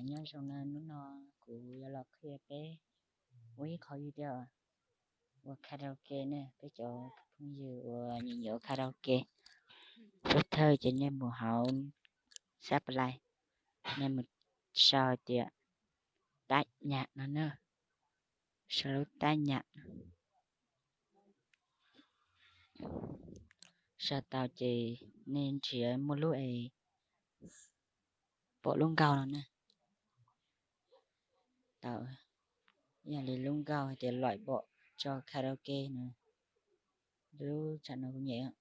Nyob zoo na, hnub no kuv yuav los qhia peb ua ib qho video ua karaoke ne. Peb cov phooj ywg uas nyiam ua karaoke, pub thawj ces nej mus hauv Safari, nej mus sau tias Tab Nyam no na, sau lub Tab Nyam. Sau tau ces nej nrhiav muaj lub es pom lub nkauj no na. Tau, ib yam li lub nkauj hais tias loim pom tso karaoke no, lub tsam no kuv nyem.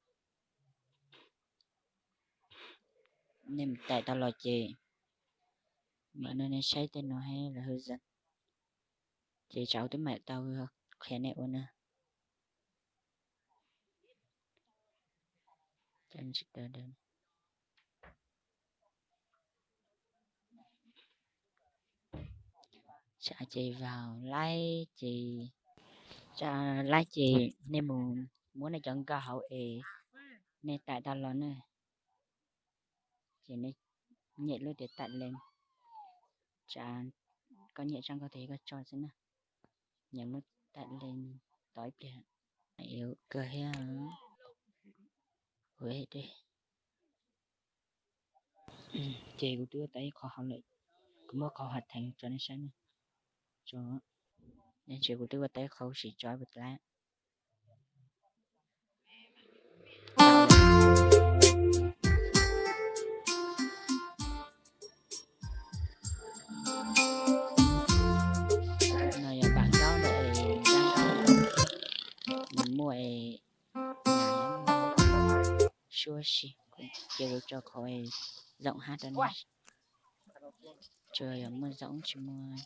Nej mus taim tau los ces mam no nej saib tej no hab los hwj xeeb. Ces tsam twb mam tau qhia nej ua na. Tsam ces vào live ces, tsam live ces nej mus muab nej cov nkauj hauv es nej taim tau los na. Ces nej nyem lub tias taim leej, tsam koj nyem tsab nkauj tias koj tso xwb na. Nyem muab taim leej tos ib pliag. Kawg thiab. Ces kuv twb ua tau ib qho hauv lawm, kuv muab qhov hoàn thành tso nej saib na. Tso, nej ntsia kuv twb ua tau ib qho huv si tso ib puas dlav. No yog bản gốc ntawm es nws muaj es suab si, ces kuv tso qhov es giọng hát rau nej. Tsuas yog muaj giọng tsis muaj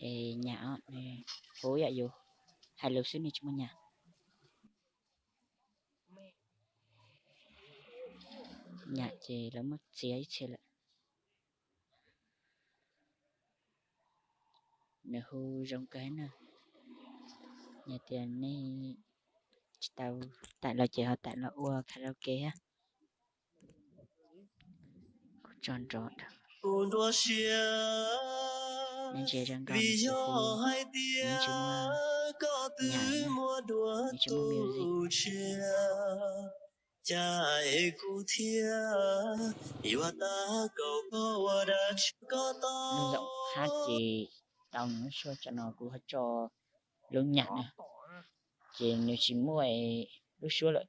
es nhạc os, huv yam yus hais lus xwb nws tsis muaj nhạc. Nhạc ces lawv muab txiav ib txhia lawm. Nws hu zoo kawg na. Yog tias nej tsis tau taim los ces ho taim los ua karaoke thiab. Kuv tso nrov. Nej ntsia zoo nkauj, nws tsis hu, nws tsis muaj nhạc na, nws tsis muaj music. Lub giọng hát ces tau nws lub suab, tsam no kuv ho tso lub nhạc na, ces nws tsis muaj lub suab lawm,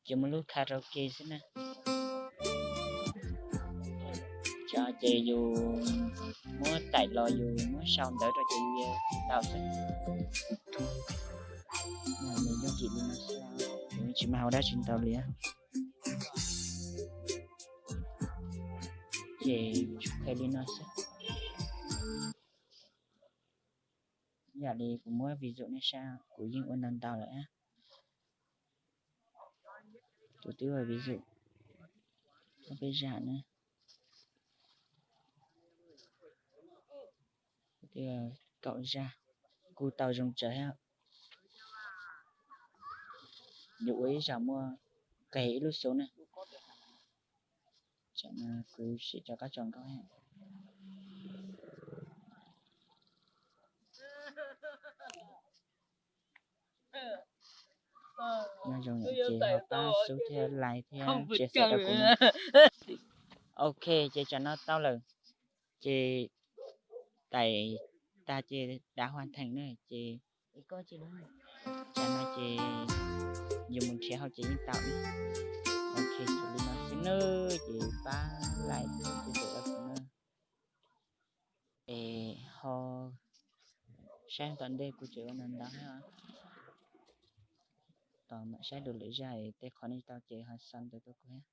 ces muaj lub karaoke xwb na. Ces yus muab taim los yus muab sau ntawv rau ces yus tau xwb. Nws yooj yim li no xwb, tsis muaj hauv dab tsi ntau li. Ces tsuas qhia li no xwb. Yam li kuv muab ví dụ nej saib, kuv yeej ua ntau ntau lawm. Kuv twb ua ví dụ, peb zaj na, kaum zaj, kuj tau zoo tsawv thiab. Yus ua ib zaug muaj qeg ib lub xub na. Tsam no kuv sim rov qab tso nkauj. Nyob zoo ces ho pab subscribe thiab like thiab share rau kuv na. Ok, ces tsam no tau lawm. Ces taim tag ces đã hoàn thành na, ces tsam no ces yus mus nrhiav hauv ces yeej tau. Ok, ces li no xwb nawb, ces pab like thiab share rau kuv na. Es ho saib tom ntej kuv tseem ua ntau ntau thiab. Tos mam saib dua lwm zaj, tej qhov nej tau ces ho sau ntawv rau kuv thiab.